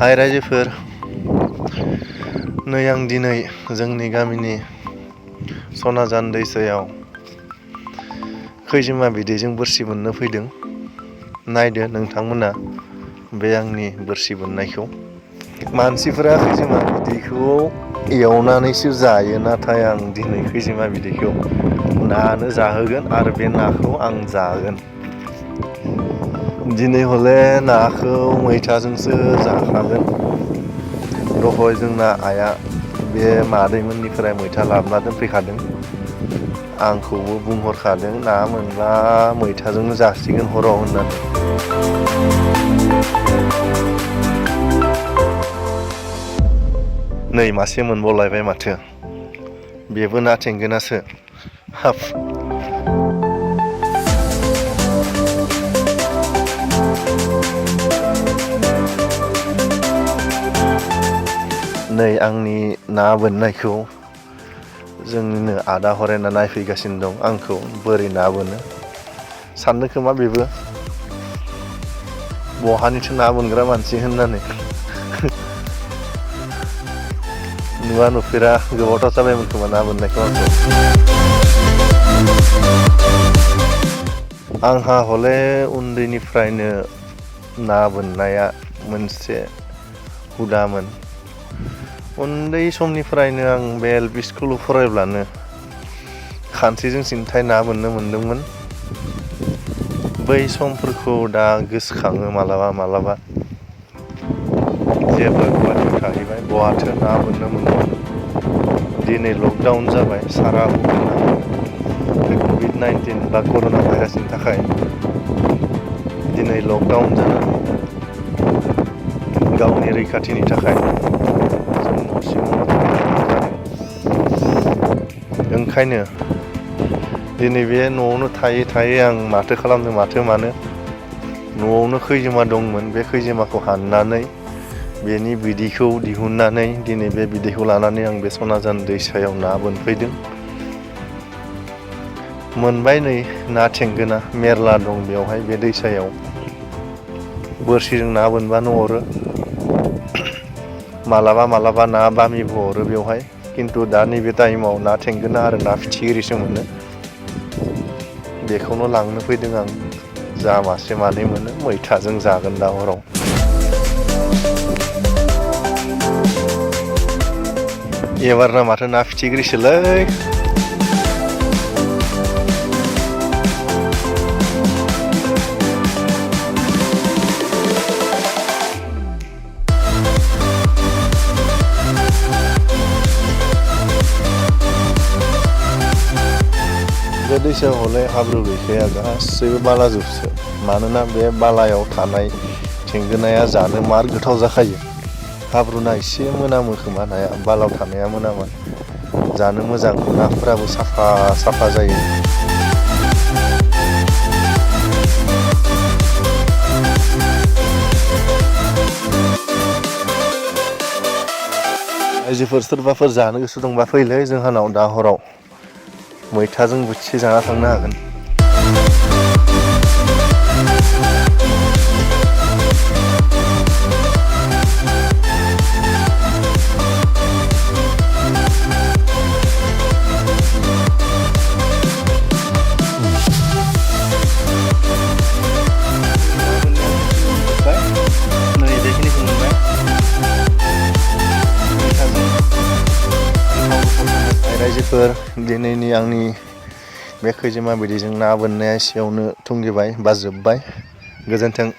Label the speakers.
Speaker 1: हाय रायजोफोर, नै आं दिनै जोंनि गामिनि सनाजान दैसायाव खैजिमा बिदैजों बोरसि बोननो फैदों। नायदो नोंथांमोना बे आंनि बोरसि बोननायखौ। मानसिफोरा खैजिमा बिदैखौ एवनानैसो जायो, नाथाय आं दिनै खैजिमा बिदैखौ नानो जाहोगोन आरो बे नाखौ आं जागोन। दिनै हले नाखौ मैथाजोंसो जाखागोन। दहाय जोंना आइया बे मादैमोननिफ्राय मैथा लाबोना दोनफैखादों। आंखौबो बुंहरखादों ना मोनब्ला मैथाजोंनो जासिगोन हराव होननानै। नै मासे मोनबावलायबाय माथो, बेबो ना थेंगोनासो। हाब नै आंनि ना बोननायखौ जोंनिनो आदा हरेना नायफैगासिनो दं आंखौ बोरै ना बोनो। साननो खोमा बेबो बहानिथो ना बोनग्रा मानसि होननानै। नुवा नुफेरा गोबावथार जाबायमोन खोमा ना बोननायखौ आंखौ। आंहा हले उन्दैनिफ्रायनो ना बोननाया मोनसे हुदामोन। उन्दै समनिफ्रायनो आं बे LP स्कुलाव फरायब्लानो खानस्रिजों सिन्थाय ना बोननो मोनदोंमोन। बै समफोरखौ दा गोसोखाङो मालाबा मालाबा। जेब्ला गुवाहाटियाव थाहैबाय बहाथो ना बोननो मोनबावनो। दिनै लकडाउन जाबाय सारा बुहुमावनो COVID-19 बा कर'ना भाइरासनि थाखाय। दिनै लकडाउन जानानै गावनि रैखाथिनि थाखाय जों न' सिङावनो थानांगौ जादों। ओंखायनो दिनै बे न'आवनो थायै थायै आं माथो खालामनो माथो मानो न'आवनो खैजिमा दंमोन, बे खैजिमाखौ हाननानै बेनि बिदैखौ दिहुननानै दिनै बे बिदैखौ लानानै आं बे सनाजान दैसायाव ना बोनफैदों। मोनबाय नै ना थेंगोना मेरला दं बेवहाय बे दैसायाव। बोरसिजों ना बोनबानो अरो। मालाबा मालाबा ना बामिबो अरो बेवहाय, खिन्थु दा नैबे टाइमाव ना थेंगोना आरो ना फिथिख्रिसो मोनो। बेखौनो लांनो फैदों आं। जा मासे मानै मोनो मैथाजों जागोन दा हराव। एबारना माथो ना फिथिख्रिसोलै। बे दैसायाव हले हाब्रु गैखाया, गासैबो बालाजोबसो। मानोना बे बालायाव थानाय थेंगोनाया जानो मार गोथाव जाखायो। हाब्रुना एसे मोनामो खोमा नाया, बालायाव थानाया मोनामा। जानो मोजां, नाफोराबो साफा साफा जायो। रायजोफोर सोरबाफोर जानो गोसो दंबा फैलै जोंहानाव दा हराव। मैथाजों बोथिसे जाना थांनो हागोन। रायजोफोर, दिनैनि आंनि बे खैजिमा बिदैजों ना बोननाया एसेयावनो थुंगेबाय बा जोब्बाय। गोजोन्थों।